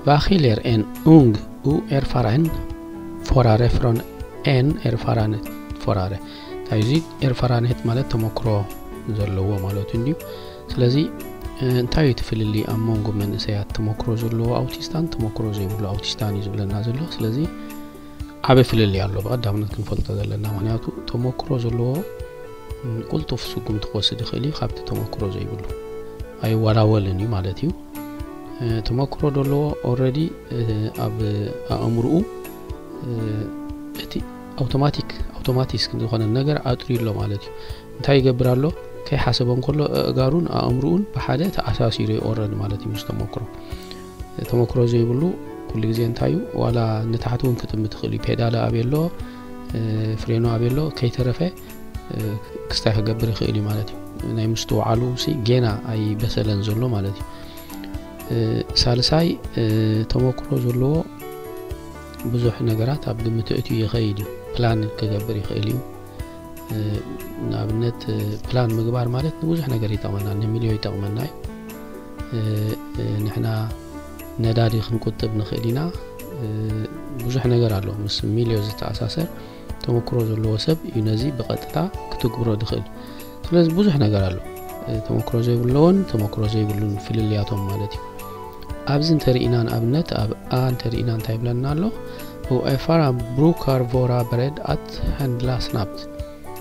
Wahrscheinlich en ung u erfaren Fohrerfrön en erfaren Fohrer. እንታይ እዚ ኤርፋራንሄት ማለት ተመክሮ ዘለዎ ማለት እንድዩ። ስለዚ እንታይ እዩ እቲ ፍልልይ ኣብ መንጎ መንእሰያት ተመክሮ ዘለዎ ኣውቲስታን ተመክሮ ዘይብሉ ኣውቲስታን እዩ ዝብለና ዘሎ። ስለዚ ዓበ ፍልልይ ኣሎ፣ ብቐዳምነት ክንፈልጦ ዘለና። ምክንያቱ ተመክሮ ዘለዎ ቁልጡፍ ስጉምቲ ክወስድ ይኽእል እዩ፣ ካብቲ ተመክሮ ዘይብሉ ኣይወላወልን እዩ ማለት እዩ። ተመክሮ ዘለዎ ኦረዲ ኣብ ኣእምርኡ እቲ ኣውቶማቲክ ኣውቶማቲስክ ዝኾነ ነገር ኣጥርዩ ኣሎ ማለት እዩ። እንታይ ይገብር ኣሎ? ከይሓሰቦ እንከሎ ኣእጋሩን ኣእምርኡን ብሓደ ተኣሳሲሩ እዩ ኦረዲ ማለት እዩ ምስ ተመክሮ። ተመክሮ ዘይብሉ ኩሉ ግዜ እንታይ እዩ፣ ዋላ ንታሕቲ እውን ክጥምት ይኽእል እዩ። ፔዳለ ኣበይ ኣሎ፣ ፍሬኖ ኣበይ ኣሎ ከይተረፈ ክስታይ ክገብር ይኽእል እዩ ማለት እዩ። ናይ ምስትውዓሉ ሲ ጌና ኣይበሰለን ዘሎ ማለት እዩ። ሳልሳይ ተመክሮ ዘለዎ ብዙሕ ነገራት ኣብ ግምት እትዩ ይኸይድ እዩ። ፕላን ክገብር ይኽእል እዩ። ንኣብነት ፕላን ምግባር ማለት ንብዙሕ ነገር ይጠቕመና፣ ንሚልዮ ይጠቕመና እዩ። ንሕና ነዳዲ ክንቁጥብ ንኽእል ኢና። ብዙሕ ነገር ኣሎ ምስ ሚልዮ ዝተኣሳሰር። ተመክሮ ዘለዎ ሰብ እዩ ነዚ ብቐጥታ ክትግብሮ ዝኽእል። ስለዚ ብዙሕ ነገር ኣሎ። ተመክሮ ዘይብለዎን ተመክሮ ዘይብሉን ፍልልያቶም ማለት እዩ። ኣብዚ እንተርኢና ንኣብነት ኣብ ኣ እንተርኢና እንታይ ይብለና ኣሎ? Uerfaren Bruker vara beredd att handla snabbt።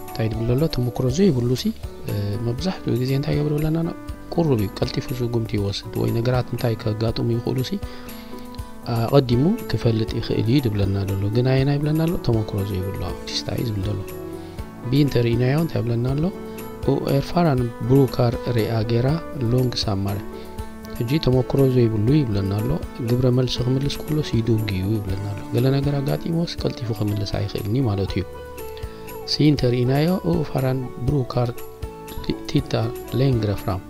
እንታይ ይብል ዘሎ? ተመክሮ ዘይብሉ ሲ መብዛሕትኡ ግዜ እንታይ ይገብር ይብለና ኣሎ? ቁሩብ እዩ፣ ቀልጢፉ ስጉምቲ ይወስድ ወይ ነገራት እንታይ ከጋጥሙ ይኽእሉ ሲ ኣቐዲሙ ክፈልጥ ይኽእል እዩ ዝብለና ዘሎ። ግን ኣየና ይብለና ኣሎ? ተመክሮ ዘይብሉ ኣውቲስታ እዩ ዝብል ዘሎ። ቢ እንተርኢናዮ እንታይ ይብለና ኣሎ? Uerfaren Bruker reagerar långsammare። ሕጂ ተመክሮ ዘይብሉ ይብለና ኣሎ። ግብረ መልሲ ክምልስ ከሎ ሲዱንግ እዩ ይብለና ኣሎ። ገለ ነገር ኣጋጢሞስ ቀልጢፉ ክምልስ ኣይኽእልን እዩ ማለት እዩ። ሲ እንተርኢናዮ Uerfaren Bruker tittar längre fram።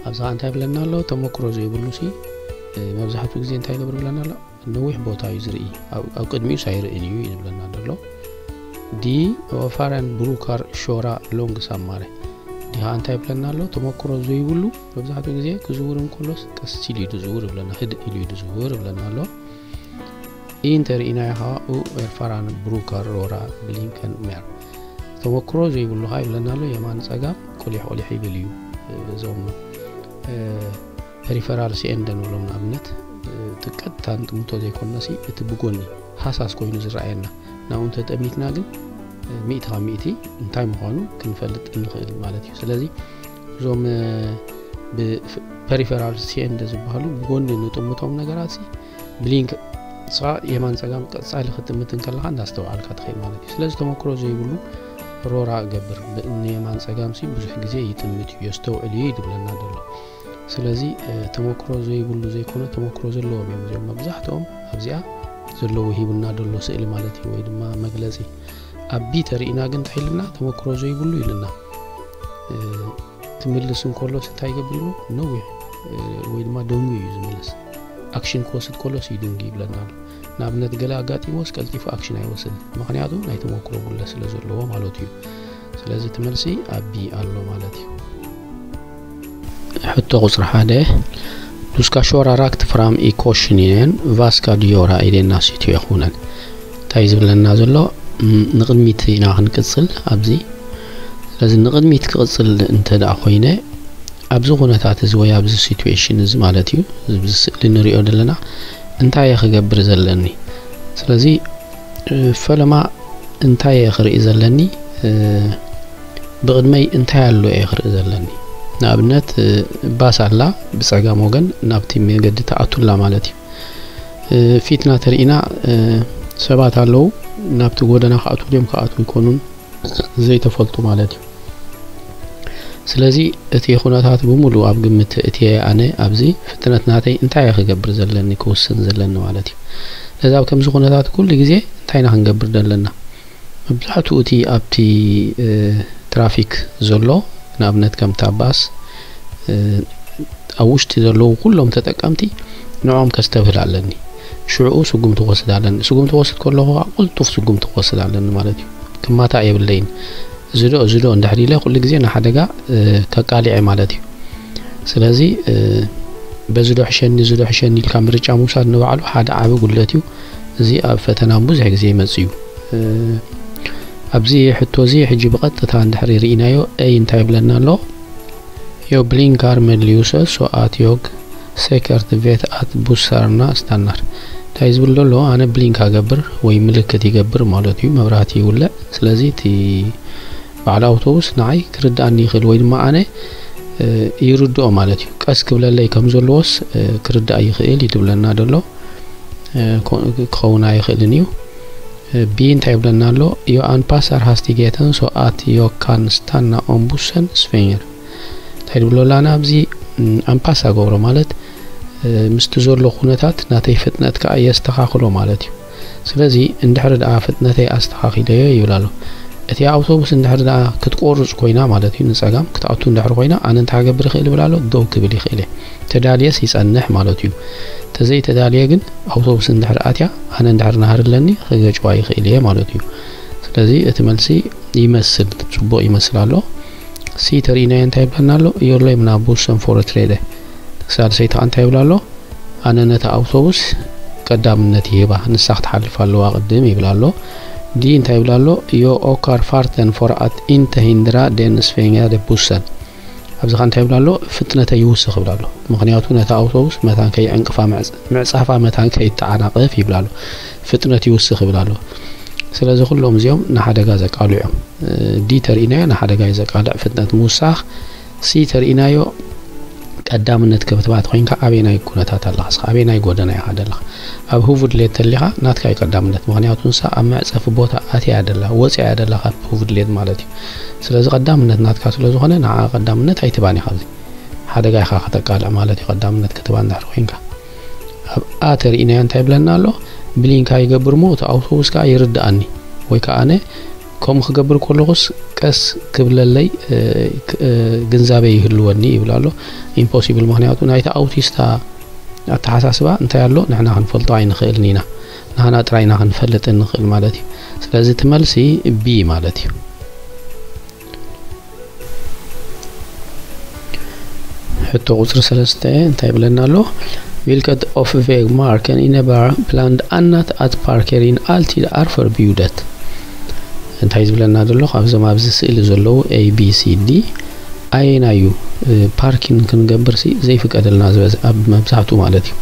ኣብዛ እንታይ ይብለና ኣሎ? ተመክሮ ዘይብሉ ሲ መብዛሕትኡ ግዜ እንታይ ይገብር ይብለና ኣሎ? ነዊሕ ቦታ እዩ ዝርኢ፣ ኣብ ቅድሚኡስ ኣይርእን እዩ ዝብለና ዘሎ። ዲ Uerfaren Bruker köra långsammare። ዲ ከዓ እንታይ ይብለና ኣሎ? ተመክሮ ዘይብሉ መብዛሕትኡ ግዜ ክዝውር እንከሎስ ቀስ ኢሉ እዩ ዝዝውር ይብለና፣ ህድእ ኢሉ እዩ ዝዝውር ይብለና ኣሎ። ኢ እንተርኢናዮ ከዓ Uerfaren Bruker röra blinken mer። ተመክሮ ዘይብሉ ከዓ ይብለና ኣሎ፣ የማን ጸጋም ቁሊሕ ቁሊሕ ይብል እዩ። እዞም ፐሪፈራል ሲኤንደ ንብሎም ንኣብነት እቲ ቀጥታ ንጥምቶ ዘይኮነሲ እቲ ብጎኒ ሃሳስ ኮይኑ ዝረኣየና ናብኡ እንተጠሚትና ግን ሚእቲ ካብ ሚእቲ እንታይ ምዃኑ ክንፈልጥ እንኽእል ማለት እዩ። ስለዚ እዞም ብፐሪፈራል ሲኤንደ ዝበሃሉ ብጎኒ ንጥምቶም ነገራት ሲ ብሊንክ ንስኻ የማን ጸጋም ቀጻሊ ክትጥምት እንከለኻ እንዳስተውዓልካ ትኸይድ ማለት እዩ። ስለዚ ተመክሮ ዘይብሉ ሮራ እገብር ንየማን ጸጋም ሲ ብዙሕ ግዜ ይጥምት እዩ፣ የስተውዕል እዩ ይብለና ዘሎ። ስለዚ ተመክሮ ዘይብሉ ዘይኮነ ተመክሮ ዘለዎም እዮም እዚኦም መብዛሕትኦም ኣብዚኣ ዘለዉ ሂቡና ዘሎ ስእሊ ማለት እዩ፣ ወይ ድማ መግለጺ። ኣብ ቢ ተርኢና ግን እንታይ ኢልና? ተመክሮ ዘይብሉ ኢልና። ትምልስ እንከሎስ እንታይ ይገብር ይብሉ? ነዊሕ ወይ ድማ ደንጉ እዩ ዝምልስ። ኣክሽን ክወስድ ከሎስ ይድንጉ ይብለና ኣሎ። ንኣብነት ገለ ኣጋጢሞስ ቀልጢፉ ኣክሽን ኣይወስድን፣ ምኽንያቱ ናይ ተመክሮ ጉድለት ስለ ዘለዎ ማለት እዩ። ስለዚ እቲ መልሲ ኣብ ቢ ኣሎ ማለት እዩ። ሕቶ ቁጽሪ ሓደ፣ Du ska köra rakt fram i korsningen, vad ska du göra i denna situationen? እንታይ ዝብለና ዘሎ? ንቕድሚት ኢና ክንቅጽል ኣብዚ። ስለዚ ንቕድሚት ክቕጽል እንተ ደኣ ኮይነ ኣብዚ ኩነታት እዚ ወይ ኣብዚ ሲትዌሽን እዚ ማለት እዩ፣ እዚ ስእሊ ንሪኦ ዘለና እንታይ እየ ክገብር ዘለኒ? ስለዚ ፈለማ እንታይ እየ ክርኢ ዘለኒ? ብቕድመይ እንታይ ኣሎ እየ ክርኢ ዘለኒ? ንኣብነት ባስ ኣላ ብጸጋም ወገን ናብቲ መገዲ ትኣቱላ ማለት እዩ። ፊትና ተርኢና ሰባት ኣለዉ፣ ናብቲ ጎደና ክኣትዉ ድዮም ክኣትዉ ይኮኑን ዘይተፈልጡ ማለት እዩ። ስለዚ እቲ ኩነታት ብምሉእ ኣብ ግምት እትየ ኣነ ኣብዚ ፍጥነት ናተይ እንታይ እየ ክገብር ዘለኒ ክውስን ዘለኒ ማለት እዩ። ስለዚ ኣብ ከምዚ ኩነታት ኩሉ ግዜ እንታይ ኢና ክንገብር ዘለና? መብዛሕትኡ እቲ ኣብቲ ትራፊክ ዘሎ ንኣብነት ከምታ ባስ ኣብ ውሽጢ ዘለዉ ኩሎም ተጠቀምቲ ንዕኦም ከስተብህል ኣለኒ። ሽዕኡ ስጉምቲ ክወስድ ኣለኒ። ስጉምቲ ክወስድ ከለኹ ከዓ ቅልጡፍ ስጉምቲ ክወስድ ኣለኒ ማለት እዩ። ክማታእ የብለይን። እዚ ዶ እዚ ዶ እንድሕር ኢለ ኩሉ ግዜ ንሓደጋ ከቃሊዐ ማለት እዩ። ስለዚ በዚ ዶ ሕሸኒ፣ እዚ ዶ ሕሸኒ ኢልካ ምርጫ ምውሳድ ንባዕሉ ሓደ ዓቢ ጉድለት እዩ። እዚ ኣብ ፈተና ብዙሕ ግዜ ይመጽእ እዩ። እ፣ ኣብዚ ሕቶ እዚ ሕጂ ብቐጥታ እንድሕር ርኢናዮ፣ ኤይ እንታይ ይብለና ኣሎ? ዮ ብሊንካር መድልዩሰ ሶኣት ዮግ ሴከርት ቬት ኣት ቡሳርና ስታናር። እንታይ ዝብል ዘሎ? ኣነ ብሊንካ ገብር ወይ ምልክት ይገብር ማለት እዩ፣ መብራህቲ ይውልዕ። ስለዚ እቲ በዓል ኣውቶቡስ ንዓይ ክርድኣኒ ይኽእል ወይ ድማ ኣነ፣ እ፣ ይርድኦ ማለት እዩ። ቀስ ክብለለይ ከም ዘለዎስ፣ እ፣ ክርዳእ ይኽእል እዩ ዝብለና ዘሎ። እ፣ ኮ-፣ ክኸውን ኣይኽእልን እዩ። እ፣ ቢ እንታይ ይብለና ኣሎ? ዮ ኣንፓሳር ሃስቲጌተን ሶኣት ዮ ካን ስታና ኦምቡሰን ስፌንየር። እንታይ ድብሎ ኣላ? ኣብዚ፣ ም፣ ኣንፓሳ ገብሮ ማለት፣ እ፣ ምስቲ ዘሎ ኩነታት ናተይ ፍጥነት ከኣ የስተኻኽሎ ማለት እዩ። ስለዚ እንድሕሪ ደኣ ፍጥነተይ ኣስተኻኺለዮ ይብል ኣሎ። እቲ ኣውቶቡስ እንድሕሪ ደኣ ክትቆርጽ ኮይና ማለት እዩ፣ ንጸጋም ክትኣቱ እንድሕሪ ኮይና፣ ኣነ እንታይ ክገብር ይኽእል ይብል ኣሎ? ደው ክብል ይኽእል እየ። ተዳልየስ ይጸንሕ ማለት እዩ። ተዘይተዳልየ ግን ኣውቶቡስ እንድሕሪ ኣትያ፣ ኣነ እንድሕሪ ናህሪ ኣለኒ፣ ክገጭዋ ይኽእል እየ ማለት እዩ። ስለዚ እቲ መልሲ ይመስል፣ ጽቡቕ ይመስል ኣሎ። ሲ ተርእይናዮ እንታይ ይብለና ኣሎ? ዮሎይምና ቡሰን ፎረትሬደ። ሳልሰይቲ ከኣ እንታይ ይብል ኣሎ? ኣነ ነታ ኣውቶቡስ ቀዳምነት ይህባ፣ ንሳ ክትሓልፍ ኣለዋ ቅድም ይብል ኣሎ። ዲ እንታይ ይብል ኣሎ? ዮ ኦካር ፋርተን ፎር ኣት ኢንተ ሂንድራ ደን ስፌንያ ደ ቡሰን። ኣብዚ ከ እንታይ ይብል ኣሎ? ፍጥነተይ ይውስኽ ይብል ኣሎ። ምኽንያቱ ነታ ኣውቶቡስ መታን ከይዕንቅፋ፣ ምዕጽ-፣ ምዕጻፋ መታን ከይተዓናቐፍ ይብል ኣሎ። ፍጥነት ይውስኽ ይብል ኣሎ። ስለዚ ኩሎም እዚኦም ንሓደጋ ዘቃልዑ እዮም። እ፣ ዲ ተርእይናዮ ንሓደጋ እዩ ዘቃልዕ፣ ፍጥነት ምውሳኽ። ሲ ተርእይናዮ ቀዳምነት ክትባት ኮይንካ ኣበየናይ ኩነታት ኣለኻ? እስኻ ኣበየናይ ጎደና ኢኻ ዘለኻ? ኣብ ህቡድ ሌት ተሊኻ ናትካ እዩ ቀዳምነት። ምኽንያቱ ንሳ ኣብ መዕጸፊ ቦታ ኣትያ እያ ደላ፣ ወጽያ እያ ደላ ካብ ህቡድ ሌት ማለት እዩ። ስለዚ ቀዳምነት ናትካ ስለ ዝኾነ ንዓ ቀዳምነት ኣይትባን ኢኻ። ኣብዚ ሓደጋ ኢኻ ከተቃልዕ ማለት እዩ፣ ቀዳምነት ክትባ እንድሕር ኮይንካ። ኣብ ኣ ተርእይናዮ እንታይ ይብለና ኣሎ? ብሊንካ ይገብር እሞ እቲ ኣውቶቡስ ከኣ ይርድኣኒ ወይ ከኣ ኣነ ከምኡ ክገብር ከለኹስ ቀስ ክብለለይ፣ እ፣ ክ-፣ እ፣ ግንዛበ ይህልወኒ ይብል ኣሎ። ኢምፖሲብል፣ ምኽንያቱ ናይቲ ኣውቲስታ ኣተሓሳስባ እንታይ ኣሎ ንሕና ክንፈልጦ ኣይንኽእልን ኢና። ንሕና ጥራይ ኢና ክንፈልጥ እንኽእል ማለት እዩ። ስለዚ እቲ መልሲ ቢ ማለት እዩ። ሕቶ ቁጽሪ ሰለስተ እንታይ ይብለና ኣሎ? ቪልከት ኦፍ ቬግ ማርከን ኢነባር ፕላንድ ኣናት ኣት ፓርከሪን ኣልቲድ ኣርፈር ቢውደት። እንታይ ዝብለና ዘሎ? ካብዞም ኣብዚ ስእሊ ዘለዉ ኤ ቢ ሲ ዲ ኣየናዩ፣ እ፣ ፓርኪን ክንገብር ሲ ዘይፍቀደልና ዝበዝ-፣ ኣብ መብዛሕትኡ ማለት እዩ።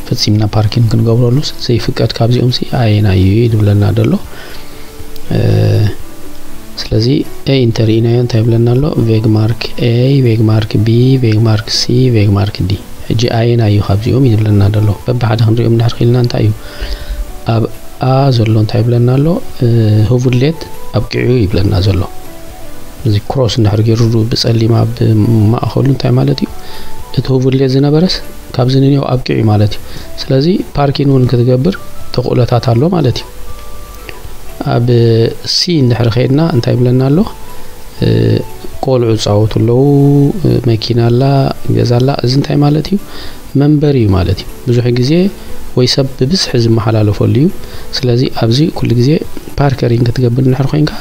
ፈጺምና ፓርኪን ክንገብረሉ ዘይፍቀድ ካብዚኦም ሲ ኣየናዩ እዩ ዝብለና ዘሎ። እ፣ ስለዚ ኤ እንተርኢናዮ እንታይ ይብለና ኣሎ? ቬግማርክ ኤ፣ ቬግማርክ ቢ፣ ቬግማርክ ሲ፣ ቬግማርክ ዲ። ሕጂ ኣየናዩ ካብዚኦም እዩ ዝብለና ዘሎ? በብሓደ ክንሪኦም እንድሕር ክኢልና እንታይ እዩ? ኣብ ኣ ዘሎ እንታይ ይብለና ኣሎ? እ፣ ህቡድ ሌት ኣብቂዑ ይብለና ዘሎ። እዚ ክሮስ እንድሕር ገይሩ ብጸሊም ኣብ ማእከሉ እንታይ ማለት እዩ? እቲ ህቡድ ሌት ዝነበረስ ካብዚ ንኔው ኣብቂዑ ማለት እዩ። ስለዚ ፓርኪን እውን ክትገብር ተኽእሎታት ኣሎ ማለት እዩ። ኣብ ሲ እንድሕር ከይድና እንታይ ይብለና ኣሎ? እ፣ ቆልዑ ይጻወቱ ኣለዉ፣ እ፣ መኪና ኣላ፣ ገዛ ኣላ። እዚ እንታይ ማለት እዩ? መንበሪ እዩ ማለት እዩ። ብዙሕ ግዜ ወይ ሰብ ብብዝሒ ዝመሓላለፈሉ እዩ። ስለዚ ኣብዚ ኩሉ ግዜ ፓርከሪን ክትገብር እንድሕር ኮይንካ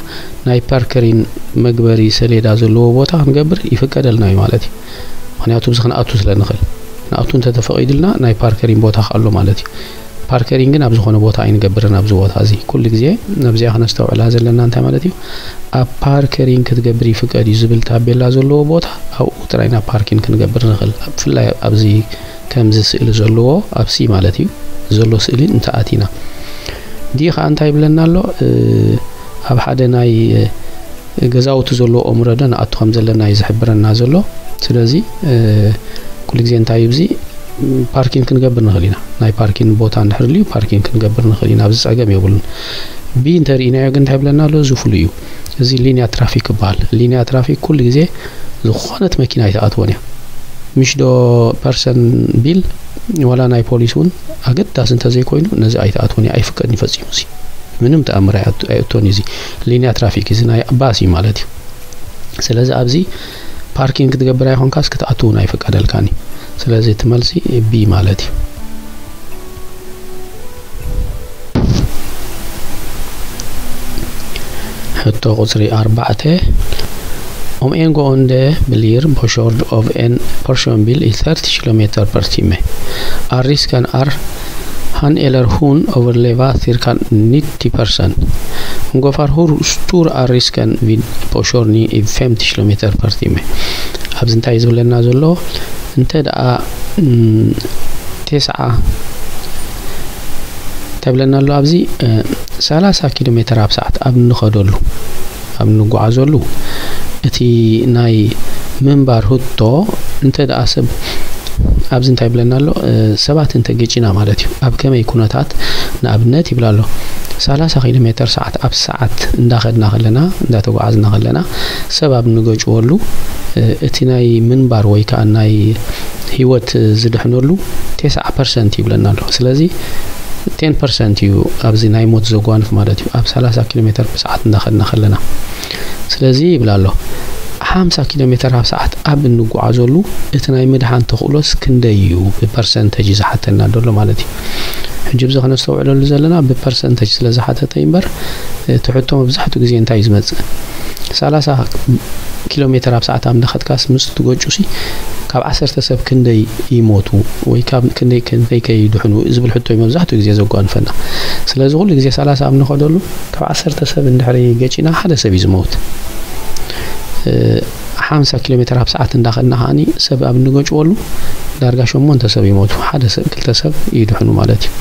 ናይ ፓርከሪን መግበሪ ሰሌዳ ዘለዎ ቦታ ክንገብር ይፍቀደልና እዩ ማለት እዩ። ምኽንያቱ ኣብዚ ክንኣቱ ስለ ንኽእል። ንኣቱ እንተተፈቒዱልና ናይ ፓርከሪን ቦታ ኣሎ ማለት እዩ። ፓርከሪን ግን ኣብ ዝኾነ ቦታ ኣይንገብርን ኣብዚ ቦታ እዚ። ኩሉ ግዜ ኣብዚኣ ክነስተውዕላ ዘለና እንታይ ማለት እዩ? ኣብ ፓርከሪን ክትገብር ይፍቀድ እዩ ዝብል ታቤላ ዘለዎ ቦታ ኣብኡ ጥራይ ኢና ፓርኪን ክንገብር ንኽእል። ብፍላይ ኣብዚ ከምዚ ስእሊ ዘለዎ ኣብ ሲ ማለት እዩ ዘሎ ስእሊ እንተኣቲና። ዲ ኸዓ እንታይ ይብለና ኣሎ? እ፣ ኣብ ሓደ ናይ፣ እ፣ ገዛውቲ ዘለዎ ኦምረደ ንኣቱ ከም ዘለና እዩ ዝሕብረና ዘሎ። ስለዚ፣ እ፣ ኩሉ ግዜ እንታይ እዩ እዚ ፓርኪን ክንገብር ንኽእል ኢና። ናይ ፓርኪን ቦታ እንድሕር ልዩ ፓርኪን ክንገብር ንኽእል ኢና። ኣብዚ ጸገም የብሉን። ቢ እንተርኢናዮ ግን እንታይ ይብለና ኣሎ? እዚ ፍሉይ እዩ። እዚ ሊንያ ትራፊክ ይበሃል። ሊንያ ትራፊክ ኩሉ ግዜ ዝኾነት መኪና ኣይትኣትወን እያ። ምሽ ዶ ፐርሰን ቢል ዋላ ናይ ፖሊስ እውን ኣገዳሲ እንተዘይኮይኑ ነዚ ኣይትኣትወን እያ። ኣይፍቀድን እዩ ፈጺሙ እዚ። ምንም ተኣምር ኣይኣቱ-፣ ኣይእቶን እዩ እዚ። ሊንያ ትራፊክ እዚ ናይ ባስ እዩ ማለት እዩ። ስለዚ ኣብዚ ፓርኪን ክትገብር ኣይኮንካስ ክትኣቱ እውን ኣይፍቀደልካን እዩ። ስለዚ እቲ መልሲ ቢ ማለት እዩ። ሕቶ ቁጽሪ ኣርባዕተ፣ Om en gående blir påkörd av en personbil i trettio kilometer per timme är risken att han eller hon överlever cirka nittio procent. Ungefär hur stor är risken vid påkörning i femtio kilometer per timme? ኣብዚ እንታይ እዩ ዝብለና ዘሎ? እንተ ደኣ ም፣ ቴስዓ እንታይ ብለና ኣሎ ኣብዚ? እ፣ ሰላሳ ኪሎ ሜትር ኣብ ሰዓት ኣብ እንኸደሉ፣ ኣብ እንጓዓዘሉ፣ እቲ ናይ ምንባር ህቶ እንተ ደኣ ሰብ ኣብዚ እንታይ ብለና ኣሎ? እ፣ ሰባት እንተ ገጭና ማለት እዩ። ኣብ ከመይ ኩነታት ንኣብነት ይብላ ኣሎ። ሰላሳ ኪሎ ሜትር ሰዓት ኣብ ሰዓት እንዳኸድና ከለና፣ እንዳተጓዓዝና ከለና፣ ሰብ ኣብ እንገጭወሉ፣ እ፣ እቲ ናይ ምንባር ወይ ከዓ ናይ ህይወት ዝድሕነሉ ቴስዓ ፐርሰንት ይብለና ኣሎ። ስለዚ ቴን ፐርሰንት እዩ ኣብዚ ናይ ሞት ዘጓንፍ ማለት እዩ፣ ኣብ ሰላሳ ኪሎ ሜትር ብሰዓት እንዳኸድና ከለና። ስለዚ ይብላ ኣሎ፣ ሓምሳ ኪሎ ሜትር ኣብ ሰዓት ኣብ እንጓዓዘሉ እቲ ናይ ምድሓን ተኽእሎስ ክንደይ እዩ? ብፐርሰንተጅ እዩ ዝሓተና ዘሎ ማለት እዩ። ሕጂ ብዚ ከነስተውዕለሉ ዘለና ብፐርሰንተጅ ስለ ዝሓተተ እዩ እምበር፣ እቲ ሕቶ መብዛሕትኡ ግዜ እንታይ እዩ ዝመጽእ? ሰላሳ ኪሎ ሜትር ኣብ ሰዓት ኣብ እንዳኸድካስ ምስ ትገጩሲ ካብ ዓሰርተ ሰብ ክንደይ ይሞቱ ወይ ካብ ክንደይ ክንደይ ከይድሕኑ ዝብል ሕቶ እዩ መብዛሕትኡ ግዜ ዘጓንፈና። ስለዚ ኩሉ ግዜ ሰላሳ ኣብ ንኸደሉ ካብ ዓሰርተ ሰብ እንድሕሪ ገጪና ሓደ ሰብ እዩ ዝመውት። እ፣ ሓምሳ ኪሎ ሜትር ኣብ ሰዓት እንዳኸድና ከዓኒ ሰብ ኣብ እንገጭወሉ ዳርጋ ሸሞንተ ሰብ ይሞቱ፣ ሓደ ሰብ ክልተ ሰብ ይድሕኑ ማለት እዩ።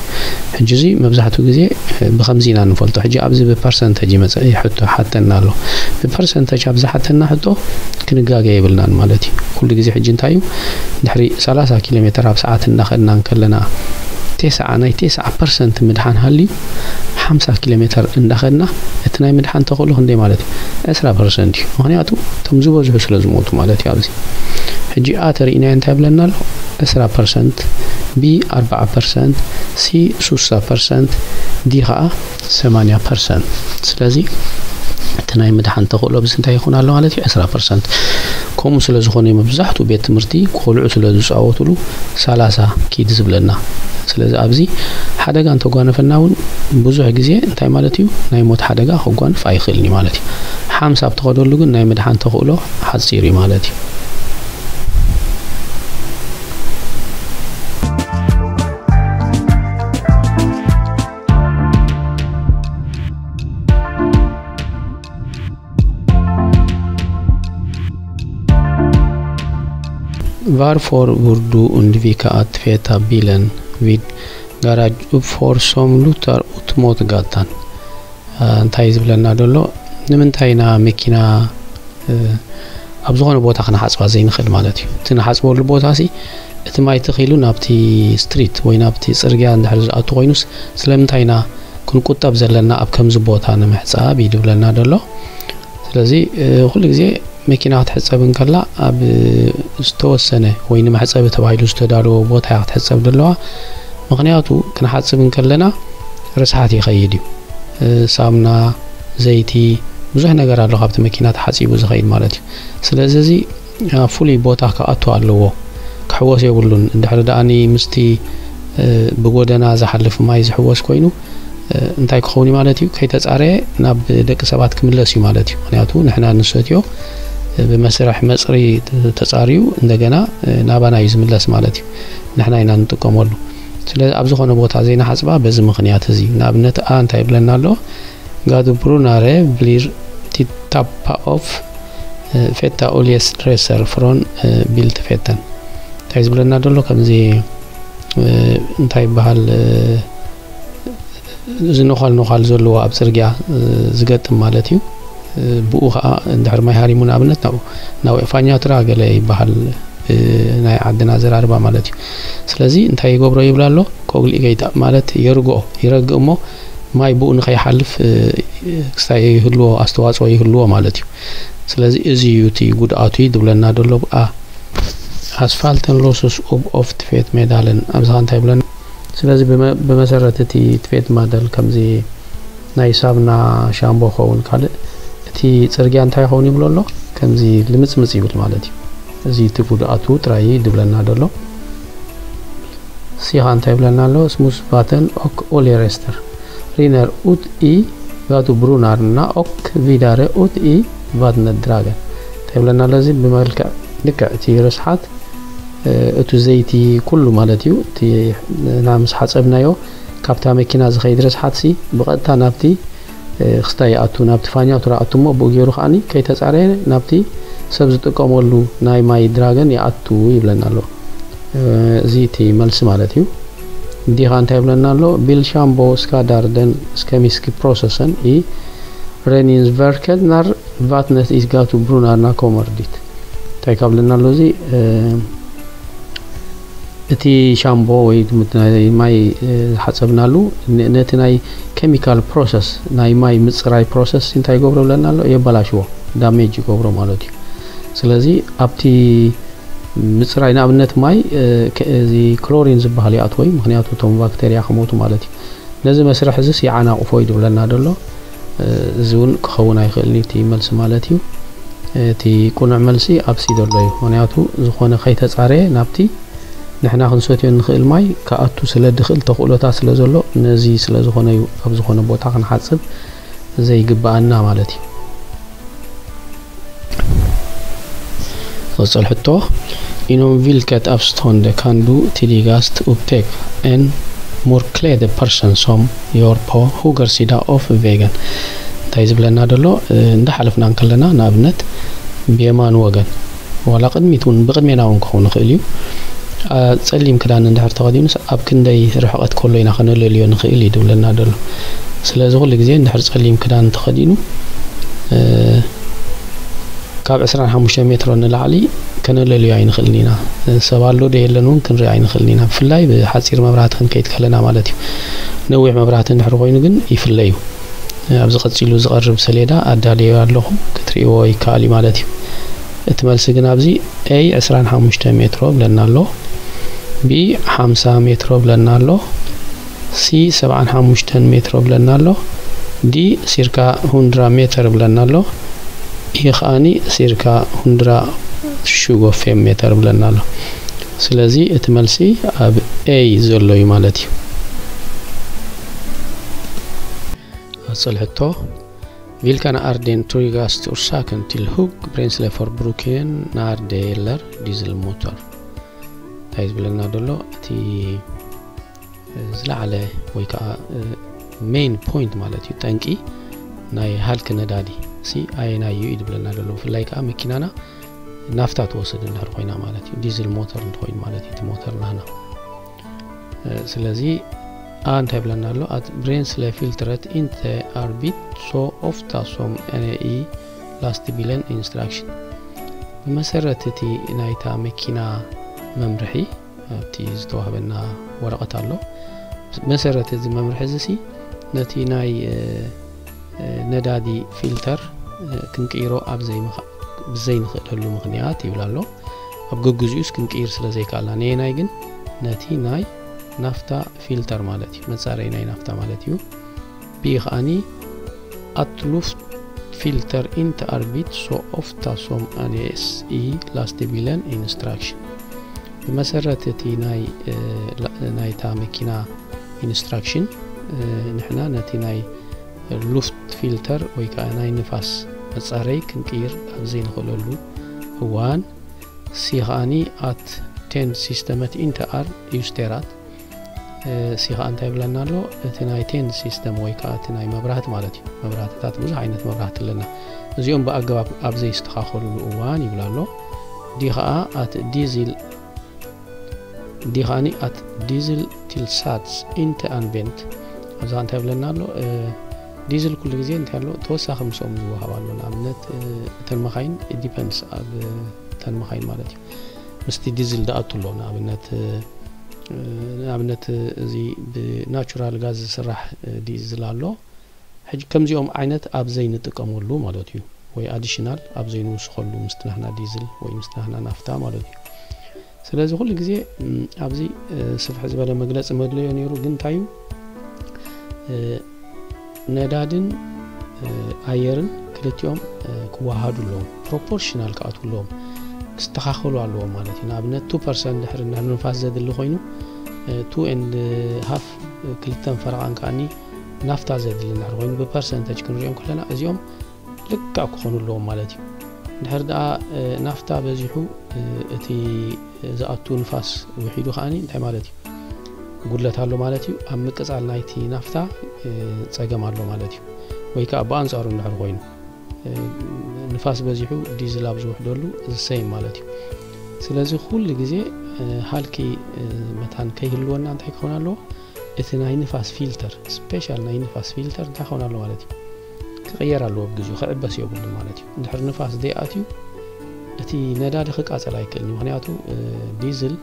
ሕጂ እዚ መብዛሕትኡ ግዜ፣ እ፣ ብኸምዚ ኢና ንፈልጦ። ሕጂ ኣብዚ ብፐርሰንተጅ ይመጽእ ሕቶ ሓተና ኣሎ። ብፐርሰንተጅ ኣብ ዝሓተና ሕቶ ክንጋገ የብልናን ማለት እዩ። ኩሉ ግዜ ሕጂ እንታይ እዩ? ድሕሪ ሰላሳ ኪሎ ሜትር ኣብ ሰዓት እንዳኸድና እንከለና፣ ቴስዓ፣ ናይ ቴስዓ ፐርሰንት ምድሓን ሃልዩ፣ ሓምሳ ኪሎ ሜትር እንዳኸድና፣ እቲ ናይ ምድሓን ተኽእሎ ክንደይ ማለት እዩ? ዕስራ ፐርሰንት እዩ። ምኽንያቱ እቶም ዝበዝሑ ስለ ዝሞቱ ማለት እዩ። ኣብዚ ሕጂ A ተሪእናዮ እንታይ ይብለና ኣሎ? ዕስራ ፐርሰንት፣ B ኣርብዓ ፐርሰንት፣ C ሱሳ ፐርሰንት፣ D ኸዓ ሰማንያ ፐርሰንት። ስለዚ እቲ ናይ ምድሓን ተኽእሎ ብዚ እንታይ ይኹን ኣሎ ማለት እዩ? ዕስራ ፐርሰንት። ከምኡ ስለ ዝኾነ መብዛሕትኡ ቤት ትምህርቲ ቆልዑ ስለ ዝፃወትሉ ሰላሳ ኪድ ዝብለና። ስለዚ ኣብዚ ሓደጋ እንተጓነፈና እውን ብዙሕ ግዜ እንታይ ማለት እዩ? ናይ ሞት ሓደጋ ከጓንፍ ኣይኽእልን እዩ ማለት እዩ። ሓምሳ ኣብ ትኸደሉ ግን ናይ ምድሓን ተኽእሎ ሓፂር እዩ ማለት እዩ። Varför bör du undvika att tvätta bilen vid garageuppfart som lutar ut mot gatan? እ፣ እንታይ እዩ ዝብለና ዘሎ? ንምንታይ ኢና መኪና፣ እ፣ ኣብ ዝኾነ ቦታ ክንሓጽባ ዘይንኽእል ማለት እዩ? እቲ ንሓጽበሉ ቦታ ሲ፣ እቲ ማይ ተኺሉ ናብቲ ስትሪት ወይ ናብቲ ጽርግያ እንድሕር ዝኣቱ ኮይኑስ፣ ስለምንታይ ኢና ክንቁጠብ ዘለና ኣብ ከምዚ ቦታ ንምሕጻብ እዩ ዝብለና ዘሎ። ስለዚ፣ እ፣ ኩሉ ግዜ መኪና ክትሕጸብ እንከላ ኣብ ዝተወሰነ ወይ ንመሕጸቢ ተባሂሉ ዝተዳለወ ቦታ እያ ክትሕጸብ ዘለዋ። ምኽንያቱ ክንሓጽብ እንከለና ርስሓት ይኸይድ እዩ። እ፣ ሳሙና፣ ዘይቲ፣ ብዙሕ ነገር ኣሎ ካብቲ መኪና ተሓጺቡ ዝኸይድ ማለት እዩ። ስለዚ እዚ ኣብ ፍሉይ ቦታ ክኣቱ ኣለዎ፣ ክሕወስ የብሉን። እንድሕሪ ደኣኒ ምስቲ፣ እ፣ ብጎደና ዝሓልፍ ማይ ዝሕወስ ኮይኑ፣ እ፣ እንታይ ክኸውን እዩ ማለት እዩ? ከይተጻረየ ናብ ደቂ ሰባት ክምለስ እዩ ማለት እዩ። ምኽንያቱ ንሕና ንሰትዮ፣ እ፣ ብመስርሕ መጽሪ ተጻርዩ እንደገና፣ እ፣ ናባና እዩ ዝምለስ ማለት እዩ። ንሕና ኢና ንጥቀመሉ። ስለዚ ኣብ ዝኾነ ቦታ ዘይንሓጽባ በዚ ምኽንያት እዚ። ንኣብነት A እንታይ ይብለና ኣሎ? Gatubrunnar blir tittappa av, eh, fetta oljerester från, eh, biltvätten። እንታይ ዝብለና ዘሎ ከምዚ፣ እ፣ እንታይ ይበሃል፣ እ፣ እዚ ነዃል ነዃል ዘለዎ ኣብ ጽርግያ፣ እ፣ ዝገጥም ማለት እዩ። እ፣ ብኡ ኸኣ እንድሕር ማይ ሃሪሙ ንኣብነት ናብኡ፣ ናብኡ ፋኛትራ ገለ ይበሃል፣ እ፣ ናይ ዓድና ኣዘራርባ ማለት እዩ። ስለዚ እንታይ ይገብሮ ይብል ኣሎ? ኮግሊ ገይታ ማለት የርግኦ፣ ይረግእ እሞ ማይ ብኡ ንኸይሓልፍ፣ እ፣ ክስታይ ይህልዎ፣ ኣስተዋጽኦ ይህልዎ ማለት እዩ። ስለዚ እዚ እዩ እቲ ጉድኣቱ እዩ ዝብለና ዘሎ። A፣ Asfalten löses upp av tvättmedlen። ኣብዚ ኸ እንታይ ይብለና? ስለዚ ብመ-፣ ብመሰረት እቲ ትፌት ማደል ከምዚ ናይ ሳብና ሻምቦ ኸውን ካልእ እቲ ጽርግያ እንታይ ይኸውን ይብሎ ኣሎ? ከምዚ ልምጽምጽ ይብል ማለት እዩ። እዚ እቲ ጉድኣቱ ጥራይ እዩ ዝብለና ዘሎ። C ኸ እንታይ ይብለና ኣሎ? Smutsvatten och oljerester rinner ut i gatubrunnar och vidare ut i vattendragen። ይብለና ኣሎ። እዚ ብመልክዕ ልክዕ እቲ ርስሓት እቲ ዘይቲ ኩሉ ማለት እዩ። እቲ ንሕና ምስ ሓፀብናዮ ካብታ መኪና ዝኸይድ ርስሓት ሲ ብቐጥታ ናብቲ ክስታይ ይኣቱ፣ ናብቲ ፋኛ ቱራ ኣቱ እሞ ብኡ ገይሩ ከዓኒ ከይተፃረየ ናብቲ ሰብ ዝጥቀመሉ ናይ ማይ ድራገን ይኣቱ ይብለና ኣሎ። እዚ እቲ መልሲ ማለት እዩ። ዲኻ እንታይ ይብለና ኣሎ? Bilshambo ska darden skemiski processen i reningsverket när vattnet i gatubrunnar kommer dit. እንታይ ካብለና ኣሎ? እዚ እቲ ሻምቦ ወይ ማይ ዝሓፀብናሉ ነቲ ናይ ኬሚካል ፕሮሰስ፣ ናይ ማይ ምፅራይ ፕሮሰስ እንታይ ይገብሮ ብለና ኣሎ? የበላሽዎ፣ ዳሜጅ ይገብሮ ማለት እዩ። ስለዚ ኣብቲ ምፅራይ ንኣብነት ማይ እዚ ክሎሪን ዝበሃል ይኣትዎ እዩ፣ ምክንያቱ እቶም ባክተርያ ክሞቱ ማለት እዩ። ነዚ መስርሕ እዚስ ይዓናቕፎ እዩ ዝብለና ዘሎ። እዚ እውን ክኸውን ኣይኽእልን እዩ እቲ መልሲ ማለት እዩ። እቲ ቁኑዕ መልሲ ኣብ ሲ ዘሎ እዩ። ምክንያቱ ዝኾነ ከይተፃረየ ናብቲ ንሕና ክንሰትዮ እንኽእል ማይ ክኣቱ ስለ ድኽእል ተኽእሎታት ስለ ዘሎ ነዚ ስለ ዝኾነ እዩ ኣብ ዝኾነ ቦታ ክንሓፅብ ዘይግብኣና ማለት እዩ። Inom vilket avstånd kan du tidigast upptäcka en mörkklädd person som går på höger sida av vägen? እንታይ ዝብለና ደሎ እንዳሓለፍና እንከለና ንኣብነት ብየማን ወገን ዋላ ቅድሚት እውን ብቅድሜና እውን ክኸውን ይኽእል እዩ። ጸሊም ክዳን እንድሕር ተኸዲኑስ ኣብ ክንደይ ርሕቐት ከሎ ኢና ከነለልዮ ንኽእል እዩ ዝብለና ደሎ። ስለዚ ኩሉ ግዜ እንድሕር ጸሊም ክዳን ተኸዲኑ ካብ ዕስራን ሓሙሽተ ሜትሮ ንላዕሊ ከነለልዮ ኣይንኽእልን ኢና። ሰብ ኣሎ ዶ የለን እውን ክንርኢ ኣይንኽእልን ኢና። ብፍላይ ብሓፂር መብራህቲ ክንከይድ ከለና ማለት እዩ። ነዊሕ መብራህቲ እንድሕር ኮይኑ ግን ይፍለ እዩ። ኣብዚ ቀፂሉ ዝቐርብ ሰሌዳ ኣዳልዮ ኣለኹ፣ ክትርእይዎ ይከኣል እዩ ማለት እዩ። እቲ መልሲ ግን ኣብዚ ኤ ዕስራን ሓሙሽተ ሜትሮ ብለና ኣሎ፣ ቢ ሓምሳ ሜትሮ ብለና ኣሎ፣ ሲ ሰብዓን ሓሙሽተን ሜትሮ ብለና ኣሎ፣ ዲ ሲርካ ሁንድራ ሜትር ብለና ኣሎ፣ ኢ ከዓኒ ሲርካ ሁንድራ ሽጎፌም ሜትር ብለና ኣሎ። ስለዚ እቲ መልሲ ኣብ ኤ ዘሎ እዩ ማለት እዩ። Hvilken er den tryggeste årsaken til høy brændselforbruken når det gjelder dieselmotor? እንታይ ዝብለና ዘሎ እቲ ዝለዓለ ወይ ከዓ ሜን ፖይንት ማለት እዩ፣ ጠንቂ ናይ ሃልኪ ነዳዲ ሲ ኣየናይ እዩ እዩ ዝብለና ዘሎ። ብፍላይ ከዓ መኪናና ናፍታ ትወስድ እንድሕር ኮይና ማለት እዩ፣ ዲዝል ሞተር እንተኮይኑ ማለት እዩ እቲ ሞተር ናህና። ስለዚ ኣ እንታይ ይብለና ኣሎ? At bränsle filtret inte arbetar så ofta som i lastbilens instruktion. ብመሰረት እቲ ናይታ መኪና መምርሒ ኣብቲ ዝተዋህበና ወረቐት ኣሎ። መሰረት እዚ መምርሒ እዚ ሲ ነቲ ናይ ነዳዲ ፊልተር ክንቅይሮ ኣብ ዘይንኽእለሉ ምኽንያት ይብል ኣሎ። ኣብ ገግዚኡስ ክንቅይር ስለ ዘይከኣልና፣ ነየናይ ግን ነቲ ናይ ናፍታ ፊልተር ማለት እዩ፣ መጻረይ ናይ ናፍታ ማለት እዩ። ቢ ከኣኒ ኣት ሉፍት ፊልተር ኢንተ ኣርቢት ሶ ኦፍታ ሶም ኣኔስ ኢ ላስቲ ቢለን ኢንስትራክሽን። ብመሰረት እቲ ናይ ናይታ መኪና ኢንስትራክሽን ንሕና ነቲ ናይ ሉፍት ፊልተር ወይ ከዓ ናይ ንፋስ መጻረይ ክንቅይር ኣብ ዘይንኽእለሉ እዋን፣ ሲ ከኣኒ ኣት ቴን ሲስተመት ኢንተ ኣር ዩስቴራት። ሲ ከዓ እንታይ ይብለና ኣሎ? እቲ ናይ ቴን ሲስተም ወይ ከዓ እቲ ናይ መብራህቲ ማለት እዩ። መብራህትታት ብዙሕ ዓይነት መብራህቲ ኣለና። እዚኦም ብኣገባብ ኣብ ዘይስተኻኸሉሉ እዋን ይብል ኣሎ። ዲ ከዓ ኣት ዲዝል ዲ ከኣኒ ኣት ዲዝል ቲልሳትስ ኢንተ ኣንቬንት። ኣብዛ እንታይ ይብለና ኣሎ? ዲዝል ኩሉ ግዜ እንታይ ኣሎ? ተወሳኺ ምስኦም ዝወሃብ ኣሎ። ንኣብነት እተን መኻይን ዲፐንድስ ኣብ እተን መኻይን ማለት እዩ። ምስቲ ዲዝል ደኣቱ ኣሎ። ንኣብነት ንኣብነት እዚ ብናቹራል ጋዝ ዝስራሕ ዲዝል ኣሎ። ሕጂ ከምዚኦም ዓይነት ኣብ ዘይንጥቀመሉ ማለት እዩ፣ ወይ ኣዲሽናል ኣብ ዘይንውስኸሉ ምስቲ ናህና ዲዝል ወይ ምስቲ ናህና ናፍታ ማለት እዩ። ስለዚ ኩሉ ግዜ ኣብዚ ስፍሕ ዝበለ መግለፂ መድለዮ ነይሩ። ግን እንታይ እዩ፣ ነዳድን ኣየርን ክልቲኦም ክወሃዱ ኣለዎም፣ ፕሮፖርሽናል ክኣትዉ ኣለዎም፣ ክስተኻኸሉ ኣለዎም ማለት እዩ። ንኣብነት ቱ ፐርሰንት ድሕሪ ንፋስ ዘድሊ ኮይኑ ቱ ኤንድ ሃፍ ክልተን ፈረቓን ከኣኒ ናፍታ ዘድሊ እንድሕር ኮይኑ ብፐርሰንተጅ ክንሪኦም ከለና እዚኦም ልክዕ ክኾኑ ኣለዎም ማለት እዩ። ድሕር ደኣ ናፍታ በዚሑ እቲ ዝኣቱ ንፋስ ውሒዱ ከዓኒ እንታይ ማለት እዩ? ጉድለት ኣሎ ማለት እዩ። ኣብ ምቅጻል ናይቲ ናፍታ ጸገም ኣሎ ማለት እዩ። ወይ ከዓ ብኣንጻሩ እንድሕር ኮይኑ ንፋስ በዚሑ ዲዝል ኣብ ዝውሕደሉ ዝሰይም ማለት እዩ። ስለዚ ኩሉ ግዜ ሃልኪ መታን ከይህልወና እንታይ ክኸውን ኣለዎ? እቲ ናይ ንፋስ ፊልተር፣ ስፔሻል ናይ ንፋስ ፊልተር እንታይ ክኸውን ኣለዎ ማለት እዩ? ክቕየር ኣለዎ ብግዚኡ፣ ክዕበስ የብሉን ማለት እዩ። እንድሕር ንፋስ ዘይኣትዩ እቲ ነዳዲ ክቃጸል ኣይክእልን እዩ። ምክንያቱ ዲዝል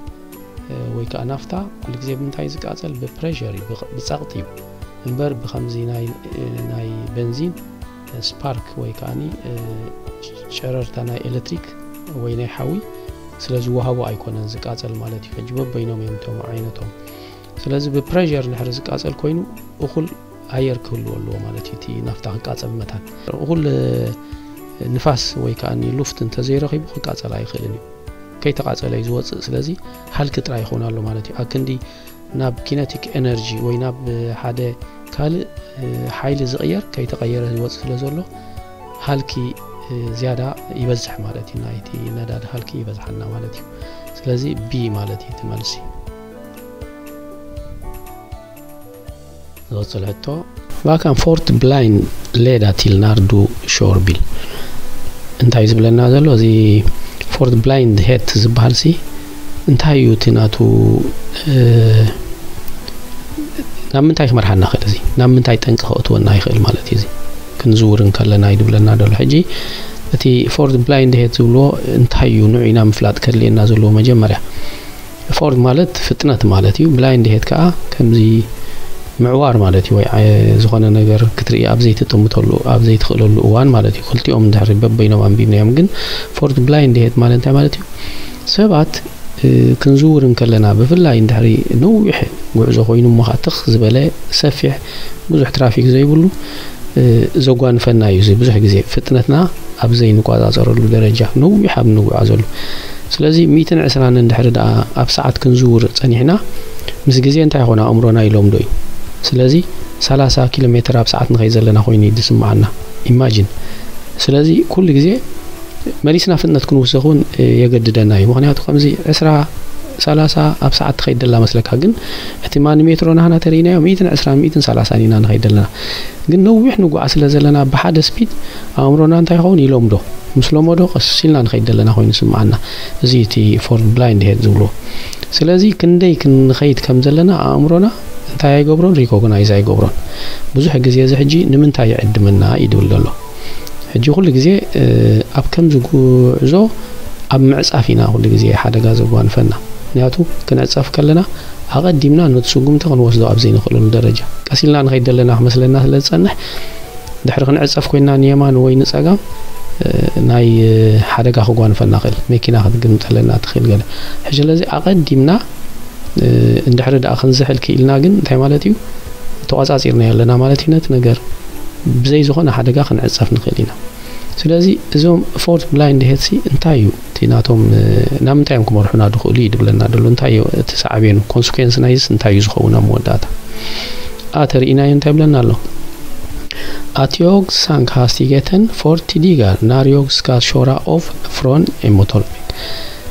ወይ ከዓ ናፍታ ኩሉ ግዜ ብምንታይ ዝቃጸል? ብፕሬሸር እዩ፣ ብጸቕጢ እዩ። እምበር ብከምዚ ናይ በንዚን ስፓርክ ወይ ከዓ ጨረርታ ናይ ኤሌክትሪክ ወይ ናይ ሓዊ ስለ ዝወሃቦ ኣይኮነን ዝቃጸል ማለት እዩ። ሕጂ በበይኖም እዮም እቶም ዓይነቶም። ስለዚ ብፕሬሸር እንድሕር ዝቃጸል ኮይኑ እኹል ኣየር ክህልዎ ኣለዎ ማለት እዩ። እቲ ናፍታ ክቃጸል መታን እኹል ንፋስ ወይ ከዓ ሉፍት እንተዘይረኺቡ ክቃጸል ኣይኽእልን እዩ። ከይተቃጸለ እዩ ዝወፅእ። ስለዚ ሃልኪ ጥራይ ይኸውን ኣሎ ማለት እዩ። ኣክንዲ ናብ ኪነቲክ ኤነርጂ ወይ ናብ ሓደ ካልእ ሓይሊ ዝቕየር ከይተቐየረ ይወፅእ ስለ ዘሎ ሃልኪ ዝያዳ ይበዝሕ ማለት እዩ። ናይቲ ነዳዲ ሃልኪ ይበዝሓና ማለት እዩ። ስለዚ ቢ ማለት እዩ እቲ መልሲ። ዝቕፅል ሕቶ፣ Varken Fort Blind leder til Nardo Shorebil? እንታይ እዩ ዝብለና ዘሎ? እዚ ፎርት ብላይንድ ሄት ዝበሃል ሲ እንታይ እዩ እቲ ናቱ? ናብ ምንታይ ክመርሓና ክእል? እዚ ናብ ምንታይ ጠንቂ ከእትወና ይኽእል ማለት እዩ? እዚ ክንዝውር እንከለና እዩ ዝብለና ዘሎ። ሕጂ እቲ ፎርት ብላይንድ ሄት ዝብልዎ እንታይ እዩ? ንዑ ኢና ምፍላጥ ከድልየና ዘለዎ መጀመርያ። ፎርድ ማለት ፍጥነት ማለት እዩ። ብላይንድ ሄድ ከዓ ከምዚ ምዕዋር ማለት እዩ። ወይ ዝኾነ ነገር ክትርኢ ኣብ ዘይትጥምተሉ፣ ኣብ ዘይትኽእለሉ እዋን ማለት እዩ። ክልቲኦም እንድሕሪ በበይኖም ኣንቢብናዮም፣ ግን ፎርድ ብላይንድ ሄድ ማለት እንታይ ማለት እዩ? ሰባት ክንዝውር እንከለና፣ ብፍላይ እንድሕሪ ነዊሕ ጉዕዞ ኮይኑ እሞ ከዓ ትኽ ዝበለ ሰፊሕ ብዙሕ ትራፊክ ዘይብሉ ዘጓንፈና እዩ። እዚ ብዙሕ ግዜ ፍጥነትና ኣብ ዘይንቆፃፀረሉ ደረጃ ነዊሕ ኣብ እንጓዓዘሉ። ስለዚ ሚእትን ዕስራን እንድሕሪ ደኣ ኣብ ሰዓት ክንዝውር ጸኒሕና፣ ምስ ግዜ እንታይ ይኾን? ኣእምሮና ይለምዶ እዩ። ስለዚ ሰላሳ ኪሎ ሜትር ኣብ ሰዓት ንኸይድ ዘለና ኮይኑ እዩ ዝስምዓና። ኢማጂን። ስለዚ ኩሉ ግዜ መሊስና ፍጥነት ክንውስኽ እውን የገድደና እዩ። ምኽንያቱ ከምዚ ዕስራ፣ ሰላሳ ኣብ ሰዓት ትኸይድ ደላ መስለካ፣ ግን እቲ ማኒሜትሮ ናህና ተርእናዮ ሚእትን ዕስራን ሚእትን ሰላሳን ኢና ንኸይድ ዘለና። ግን ነዊሕ ንጓዓ ስለ ዘለና ብሓደ ስፒድ ኣእምሮና እንታይ ይኸውን? ይለምዶ። ምስ ለመዶ ቀስ ኢልና ንኸይድ ዘለና ኮይኑ ይስምዓና። እዚ እቲ ፎርድ ብላይንድ ሄድ ዝብልዎ። ስለዚ ክንደይ ክንኸይድ ከም ዘለና ኣእምሮና እንታይ ኣይገብሮን? ሪኮግናይዝ ኣይገብሮን። ብዙሕ ግዜ እዚ ሕጂ ንምንታይ ይዕድመና እዩ ድብል ዘሎ። ሕጂ ኩሉ ግዜ ኣብ ከምዚ ጉዕዞ ኣብ ምዕጻፍ ኢና ኩሉ ግዜ ሓደጋ ዘጓንፈና። ምክንያቱ ክንዕጸፍ ከለና ኣቐዲምና ነቲ ስጉምቲ ክንወስዶ ኣብ ዘይንኽእለሉ ደረጃ፣ ቀስ ኢልና ንኸይድ ዘለና ክመስለና ስለ ዝጸንሕ፣ ድሕሪ ክንዕጸፍ ኮይና ንየማን ወይ ንጸጋም ናይ ሓደጋ ክጓንፈና ክእል፣ መኪና ክትግምጠለና ትኽእል ገለ። ሕጂ ስለዚ ኣቐዲምና እንድሕሪ ደኣ ክንዝሕል ክኢልና ግን እንታይ ማለት እዩ? ተቋጻጺርናዮ ኣለና ማለት እዩ። ነቲ ነገር ብዘይ ዝኾነ ሓደጋ ክንዕጸፍ ንኽእል ኢና። ስለዚ እዞም ፎርት ብላይንድ ሄትሲ እንታይ እዩ እቲ ናቶም? ናብ ምንታይ እዮም ክመርሑና ድኽእሉ እዩ ድብለና ደሎ? እንታይ እዩ እቲ ሳዕቤኑ? ኮንስኩዌንስ ናይዝስ እንታይ እዩ ዝኸውን ኣብ መወዳእታ? ኣ ተርእናዮ እንታይ ይብለና ኣሎ? At jag sank hastigheten fyrtio stigar när jag ska köra av från en motorväg.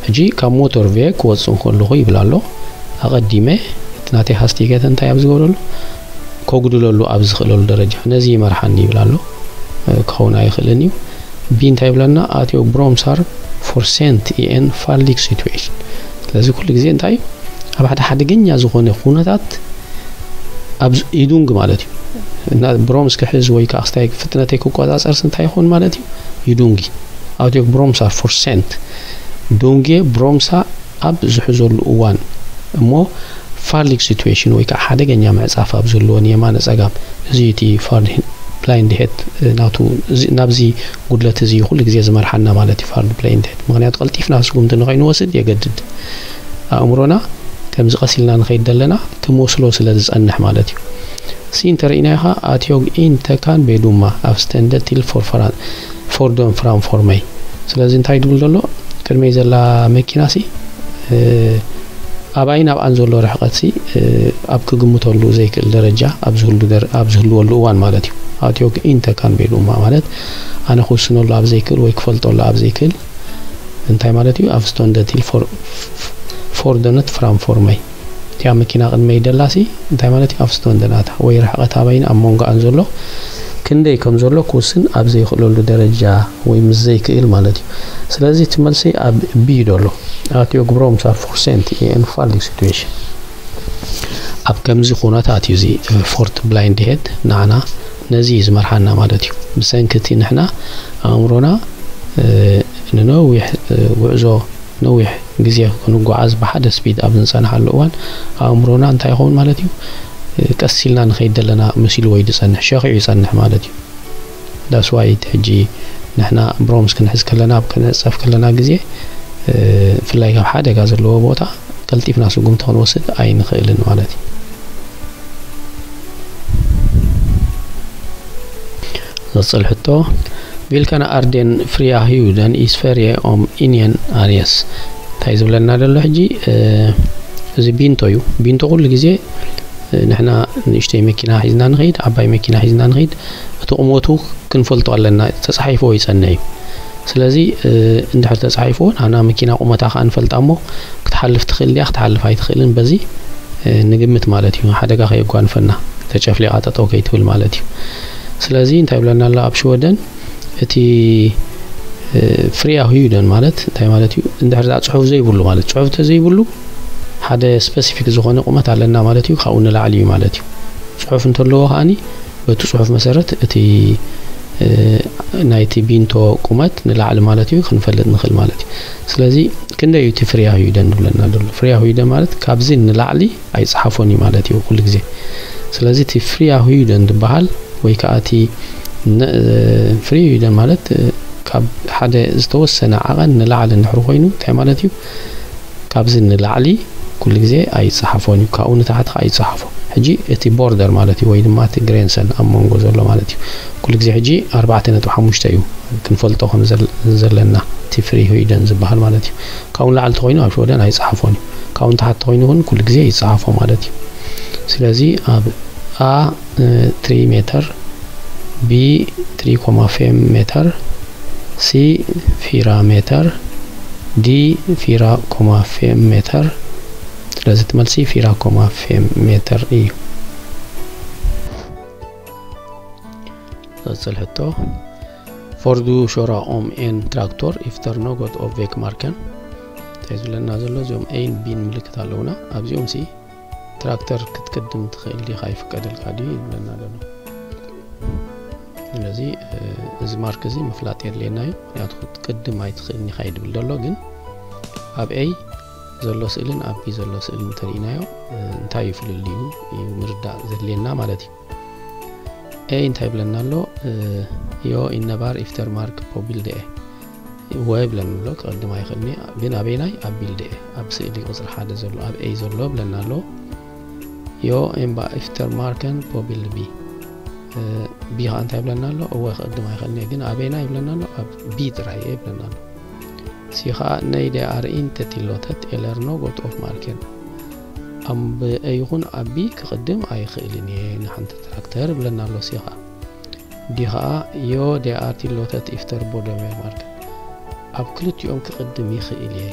ሕጂ ካብ ሞተር ቬግ ክወፅእ እንከለኹ ይብል ኣሎ። ኣቐዲመ እቲ ናተይ ሃስቲገት እንታይ ኣብ ዝገብረሉ ከጉድለሉ ኣብ ዝኽእለሉ ደረጃ ነዚ ይመርሓኒ ይብል ኣሎ። ክኸውን ኣይኽእልን እዩ። ቢ እንታይ ይብለና? At jag bromsar för sent i en farlig situation. ስለዚ ኩሉ ግዜ እንታይ እዩ? ኣብ ሓደ ሓደገኛ ዝኾነ ኩነታት ኣብ ይዱንግ ማለት እዩ። እና ብሮምስ ክሕዝ ወይ ከዓ ክስታይ ፍጥነተይ ክቆፃፀርስ እንታይ ይኸውን ማለት እዩ? ይዱንጊ። At jag bromsar för sent. ዱንጌ ብሮምሳ ኣብ ዝሕዘሉ እዋን እሞ ፋርሊክ ሲትዌሽን ወይ ከዓ ሓደገኛ ምዕፃፍ ኣብ ዝህልዎ ንየማነ ፀጋም፣ እዚ እቲ ፋርድ ብላይንድ ሄድ ናቱ ናብዚ ጉድለት እዚ ኩሉ ግዜ ዝመርሓና ማለት እዩ። ፋርድ ብላይንድ ሄድ ምክንያቱ ቀልጢፍና ስጉምቲ ንኸይንወስድ የገድድ። ኣእምሮና ከምዚ ቀስ ኢልና ንኸይድ ዘለና ትመስሎ ስለ ዝፀንሕ ማለት እዩ። ሲ እንተርኢናዮ ኸዓ ኣትዮግ ኢንተካን ቤዱማ ኣብ ስተንደ ቲል ፎርፈራን ፎርዶን ፍራን ፎርመይ። ስለዚ እንታይ ድብል ዘሎ ቅድመይ ዘላ መኪና ሲ ኣባይን ኣብኣን ዘሎ ርሕቀት ሲ ኣብ ክግምተሉ ዘይክእል ደረጃ ኣብ ዝህሉ ደር ኣብ ዝህልወሉ እዋን ማለት እዩ። ኣትዮግ ኢንተካን ቤዱማ ማለት ኣነ ክውስነሉ ኣብ ዘይክእል ወይ ክፈልጠሉ ኣብ ዘይክእል እንታይ ማለት እዩ? ኣፍስቶንደት ኢል ፎርዶነት ፍራም ፎርመይ። እቲኣ መኪና ቅድመይ ደላሲ እንታይ ማለት እዩ? ኣፍስቶንደናታ ወይ ርሕቀት ኣበይን ኣብ መንጎኣን ዘሎ ክንደይ ከም ዘሎ ክውስን ኣብ ዘይክእለሉ ደረጃ ወይ ምስ ዘይክእል ማለት እዩ። ስለዚ እቲ መልሲ ኣብ ቢ እዩ ዘሎ። ኣትዮ ግብሮም ሳር ፎርሰንት ኤን ፋልግ ሲትዌሽን ኣብ ከምዚ ኩነታት እዩ እዚ ፎርት ብላይንድ ሄድ ንዓና ነዚ እዩ ዝመርሓና ማለት እዩ። ብሰንኪ እቲ ንሕና ኣእምሮና ንነዊሕ ጉዕዞ ነዊሕ ግዜ ክንጓዓዝ ብሓደ ስፒድ ኣብ ዝንጸንሓሉ እዋን ኣእምሮና እንታይ ይኸውን ማለት እዩ? ቀስ ኢልና ንኸይድ ዘለና መሲልዎ እዩ ዝጸንሕ፣ ሸኺዑ ይጸንሕ ማለት እዩ። ዳስዋይ ሕጂ ንሕና ብሮምስ ክንሕዝ ከለና ኣብ ክንዕጸፍ ከለና ግዜ ብፍላይ ካብ ሓደጋ ዘለዎ ቦታ ቀልጢፍና ስጉምቲ ክንወስድ ኣይንኽእልን ማለት እዩ። ዝቕጽል ሕቶ፣ ቪልካን ኣርዴን ፍሪያ ህዩደን ኢስፈርየ ኦም ኢንየን ኣርየስ እንታይ ዝብለና ዘሎ ሕጂ? እዚ ቢንቶ እዩ። ቢንቶ ኩሉ ግዜ ንሕና ንእሽተይ መኪና ሒዝና ንኸይድ፣ ዓባይ መኪና ሒዝና ንኸይድ፣ እቲ ቁመቱ ክንፈልጦ ኣለና። ተጻሒፍዎ ይጸንዕ እዩ። ስለዚ እንድሕር ተጻሒፍዎ ናና መኪና ቁመታ ከኣ ንፈልጣ እሞ ክትሓልፍ ትኽእል ድያ ክትሓልፍ ኣይትኽእልን በዚ ንግምት ማለት እዩ። ሓደጋ ከየጓንፈና ተጨፍሊቓ ጠጠው ከይትብል ማለት እዩ። ስለዚ እንታይ ይብለና ኣሎ ኣብ ሽወደን እቲ ፍሪያ ህዩደን ማለት እንታይ ማለት እዩ? እንድሕር ዳ ጽሑፍ ዘይብሉ ማለት ጽሑፍ ተዘይብሉ ሓደ ስፐሲፊክ ዝኾነ ቁመት ኣለና ማለት እዩ። ካብኡ ንላዕሊ እዩ ማለት እዩ። ጽሑፍ እንተለዎ ከኣኒ በቲ ጽሑፍ መሰረት እቲ ናይቲ ቢንቶ ቁመት ንላዕሊ ማለት እዩ ክንፈልጥ ንኽእል ማለት እዩ። ስለዚ ክንደይ እዩ እቲ ፍሪያ ህዩደን ዝብለና ዘሎ? ፍሪያ ህዩደን ማለት ካብዚ ንላዕሊ ኣይጽሓፎን እዩ ማለት እዩ ኩሉ ግዜ። ስለዚ እቲ ፍሪያ ህዩደን ዝበሃል ወይ ከዓ እቲ ፍሪ ህዩደን ማለት ካብ ሓደ ዝተወሰነ ዓቐን ንላዕሊ እንድሕር ኮይኑ እንታይ ማለት እዩ? ካብዚ ንላዕሊ ኩሉ ግዜ ኣይጸሓፎን እዩ፣ ካብኡ ንታሕቲ ከኣ ይጸሓፎ። ሕጂ እቲ ቦርደር ማለት እዩ ወይ ድማ እቲ ግሬንሰን ኣብ መንጎ ዘሎ ማለት እዩ። ኩሉ ግዜ ሕጂ ኣርባዕተ ነጥቢ ሓሙሽተ እዩ ክንፈልጦ ከም ዘለና እቲ ፍሪ ህዩደን ዝበሃል ማለት እዩ። ካብኡ ንላዕሊ ተኮይኑ ኣብ ሽወደን ኣይጸሓፎን እዩ። ካብኡ ንታሕቲ ተኮይኑ እውን ኩሉ ግዜ ይጸሓፎ ማለት እዩ። ስለዚ ኣብ A three meter, B three comma fem meter, C ፊራ ሜተር፣ D ፊራ ኮማ ፌም ሜተር። ስለዚ እቲ መልሲ ፊራ ኮማ ፌም ሜተር እዩ። ዝቕጽል ሕቶ፣ ፎርዱ ሾራ ኦም ኤን ትራክቶር ኢፍተር ኖጎት ኦፍ ቬክ ማርከን እንታይ ዝብለና ዘሎ? እዚኦም ኤን ቢን ምልክት ኣለውና። ኣብዚኦም ሲ ትራክተር ክትቅድም ትኽእል ዲኻ? ይፍቀደልካ ድዩ ይብለና ዘሎ። ስለዚ እዚ ማርክ እዚ ምፍላጥ የድልየና እዩ። ምክንያቱ ክትቅድም ኣይትኽእልን ኢኻ እዩ ድብል ዘሎ። ግን ኣብ ኤይ ዘሎ ስእልን ኣብ ቢ ዘሎ ስእልን እንተርኢናዮ እንታይ እዩ ፍልልዩ እዩ ምርዳእ ዘድልየና ማለት እዩ። ኤይ እንታይ ይብለና ኣሎ? ዮ ኢነባር ኢፍተር ማርክ ፖቢልደ ኤ ወ ይብለኒ ኣሎ። ክቕድም ኣይኽእልኒ። ግን ኣበይናይ? ኣብ ቢልድ ኤ፣ ኣብ ስእሊ ቁጽሪ ሓደ ዘሎ፣ ኣብ ኤይ ዘሎ ይብለና ኣሎ። ዮ ኤምባ ኢፍተር ማርከን ፖቢልድ ቢ። ቢ ኸኣ እንታይ ይብለና ኣሎ? እወ ክቕድም ኣይኽእልኒ። ግን ኣበይናይ ይብለና ኣሎ? ኣብ ቢ ጥራይ እየ ይብለና ኣሎ። ሲ ኸኣ ነይ ደ ኣር ኢንተ ቲሎተት ኤለር ኖጎት ኦፍ ማርከን። ኣብ ኤ ይኹን ኣብ ቢ ክቕድም ኣይኽእልን እየ ንሓንቲ ትራክተር ይብለና ኣሎ ሲ ኸኣ። ዲ ኸኣ ዮ ደ ኣር ቲሎተት ኢፍተር ቦደ ቬክ ማርከን። ኣብ ክልቲኦም ክቕድም ይኽእል እየ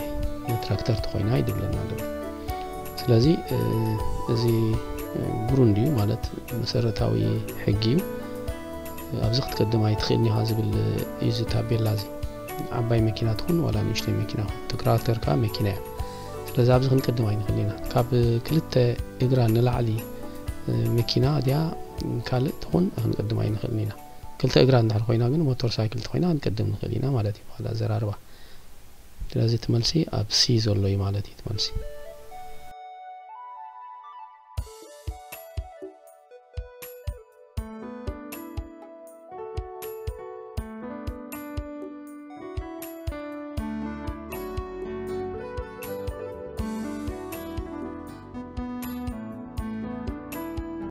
ንትራክተር ተኾይና ይድብለና ኣሎ። ስለዚ እዚ ግሩንድ እዩ ማለት መሰረታዊ ሕጊ እዩ። ኣብዚ ክትቅድም ኣይትኽእልን ኢኻ ዝብል እዩ እዚ ታቤላ እዚ። ዓባይ መኪና ትኹን ዋላ ንእሽተይ መኪና ትራክተር ከኣ መኪና እያ። ስለዚ ኣብዚ ክንቅድም ኣይንኽእልን ኢና። ካብ ክልተ እግራ ንላዕሊ መኪና ድያ ካልእ ትኹን ክንቅድም ኣይንኽእልን ኢና። ክልተ እግራ እንድሕር ኮይና ግን ሞተር ሳይክል ተኮይና ክንቅድም ንኽእል ኢና ማለት እዩ። ዋላ ኣዘራርባ። ስለዚ እቲ መልሲ ኣብ ሲ ዘሎ እዩ ማለት እዩ እቲ መልሲ።